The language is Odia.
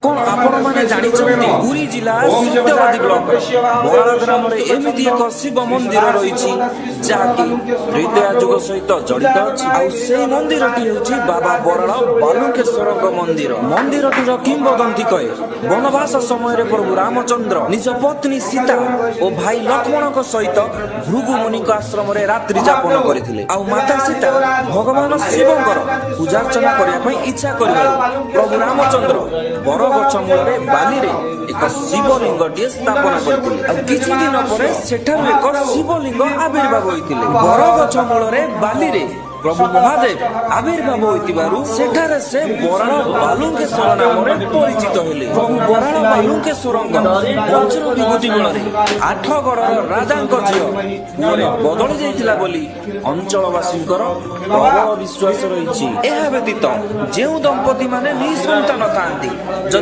କଣ ଆପଣମାନେ ଜାଣିଛନ୍ତି, ପୁରୀ ଜିଲ୍ଲା ସତ୍ୟବାଦୀ ବ୍ଲକର ବରାଳ ଗ୍ରାମରେ ଏମିତି ଏକ ଶିବ ମନ୍ଦିର ରହିଛି, ଯାହାକି ତ୍ରେତୟା ଯୁଗ ସହିତ ଜଡ଼ିତ ଅଛି? ଆଉ ସେଇ ମନ୍ଦିରଟି ହେଉଛି ବାବା ବରାଳ ବାଲୁଙ୍କେଶ୍ୱରଙ୍କ ମନ୍ଦିର। ମନ୍ଦିରଟିର କିମ୍ବଦନ୍ତୀ କହେ, ବନବାସ ସମୟରେ ପ୍ରଭୁ ରାମଚନ୍ଦ୍ର ନିଜ ପତ୍ନୀ ସୀତା ଓ ଭାଇ ଲକ୍ଷ୍ମଣଙ୍କ ସହିତ ଭୃଗୁ ମୁନିଙ୍କ ଆଶ୍ରମରେ ରାତ୍ରି ଯାପନ କରିଥିଲେ। ଆଉ ମାତା ସୀତା ଭଗବାନ ଶିବଙ୍କର ପୂଜାର୍ଚ୍ଚନା କରିବା ପାଇଁ ଇଚ୍ଛା କରିବାରୁ ପ୍ରଭୁ ରାମଚନ୍ଦ୍ର ବରଗଛ ମୂଳରେ ବାଲିରେ ଏକ ଶିବଲିଙ୍ଗଟିଏ ସ୍ଥାପନା କରିଥିଲେ। ଆଉ କିଛି ଦିନ ପରେ ସେଠାରୁ ଏକ ଶିବଲିଙ୍ଗ ଆବିର୍ଭାବ ହୋଇଥିଲେ। ବରଗଛ ମୂଳରେ ବାଲିରେ ପ୍ରଭୁ ମହାଦେବ ଆବିର୍ଭାବ ହୋଇଥିବାରୁ ସେଠାରେ ସେ ବରାଳ ବାଲୁଙ୍କେଶ୍ୱର ନାମରେ ପରିଚିତ ହେଲେ। ପ୍ରଭୁ ବରାଳ ବାଲୁଙ୍କେଶ୍ୱରଙ୍କ ବଜ୍ର ବିଭୂତି ବଳରେ ଆଠଗଡ଼ର ରାଜାଙ୍କ ଝିଅ ପୁଅରେ ବଦଳି ଯାଇଥିଲା ବୋଲି ଅଞ୍ଚଳବାସୀଙ୍କର ପ୍ରବଳ ବିଶ୍ୱାସ ରହିଛି। ଏହା ବ୍ୟତୀତ ଯେଉଁ ଦମ୍ପତି ମାନେ ନିଃସନ୍ତାନ ଥାନ୍ତି, ଯଦି